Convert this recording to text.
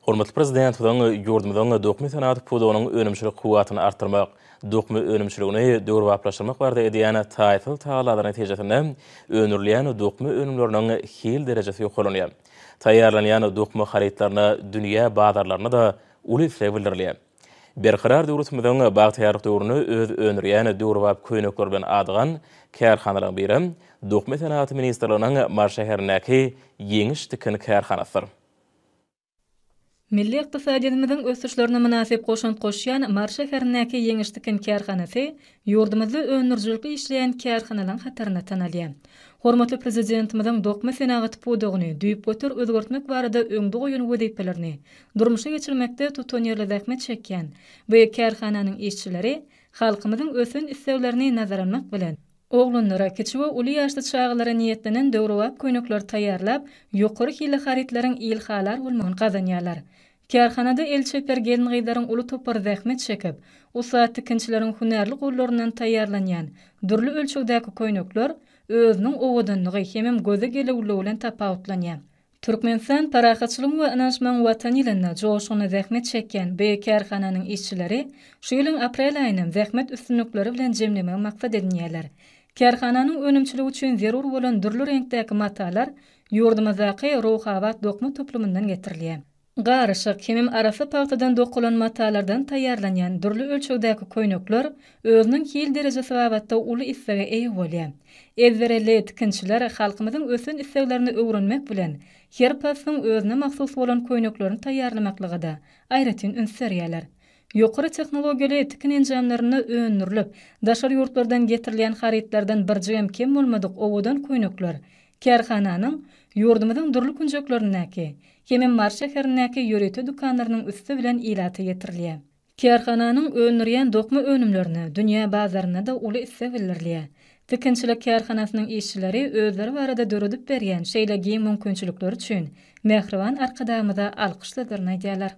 Hormatly Prezidentimiziň ýurdumyzyň dokma senagaty pudagynyň önümçilik kuwwatyny artdyrmak, dokma önümçiligini döwrebaplaşdyrmak barada edýän taýsyz tagallalary netijesinde öndürilýän dokma önümleriniň hil derejesi ýokarlanýar. Taýýarlanýan dokma harytlaryna dünýä bazarlarynda-da uly isleg bildirilýär. Berkarar döwletimiziň bagtyýarlyk döwründe öz öndürýän döwrebap köýnekleri bilen adygan kärhanalaryň birem Dokma senagaty ministrliginiň Mary şäherindäki Ýeňiş tikin kärhanasydyr. Milli ykdysadyýetimiziň ösüşlerine mynasyp goşant goşýan Mary şäherindäki Ýeňiş tikin kärhanasy ýurdumyzda öndürijilikli işleýän kärhanalaryň hatarynda tanalýar. Hormatly Prezidentimiziň dokma senagaty pudagyny düýpgöter özgertmek barada öňde goýan wezipelerini durmuşa geçirmekde tutanýerli zähmet çekýän bu kärhananyň işçileri halkymyzyň ösen isleglerini nazara almak bilen, Oglanlara, kiçi we uly ýaşly çagalara niýetlenen döwrebap köýnekleri taýýarlap, ýokary hilli harytlaryň ilhalar bolmagyny gazanýarlar. Kärhanada eli çeper gelin-gyzlaryň uly topary zähmet çekip, ussat tikinçileriň hünärli gollaryndan taýýarlanýan dürli ölçegdäki köýnekler özüniň owadanlygy hemem göze gelüwliligi bilen tapawutlanýar. Türkmenistan parahatçylygyň we ynanyşmagyň Watany ýylynda joşgunly zähmet çekýän bu kärhananyň işçileri şu ýylyň aprel aýynam zähmet üstünlikleri bilen jemlemegi maksat edinýärler. Kärhananyň önümçiligi üçin zerur bolan dürli reňkdäki matalar ýurdumyzdaky Ruhabat dokma toplumyndan getirilýär. Garyşyk hemem arassa pagtadan dokalan matalardan taýýarlanýan dürli ölçegdäki köýnekler özüniň hil derejesi babatda uly islege eýe bolýar. Ezberelli tikinçiler halkymyzyň ösen isleglerini öwrenmek bilen, her paslyň özüne mahsus bolan köýneklerini taýýarlamaklyga-da aýratyn üns berýärler. Ýokary tehnologiýaly tikin enjamlarynda öndürilip, daşary ýurtlardan getirilýän harytlardan birjigem kem bolmadyk owadan köýnekler Kärhananyň ýurdumyzyň dürli künjeklerindäki hemem Mary şäherindäki ýörite dükanlarynyň üsti bilen ilata ýetirilýär. Kärhananyň öndürýän dokma önümlerine dünýä bazarynda-da uly isleg bildirilýär. Tikinçilik kärhanasynyň işçileri özleri barada döredip berýän şeýle giň mümkinçilikleri üçin mähriban Arkadagymyza alkyş sözlerini aýdýarlar.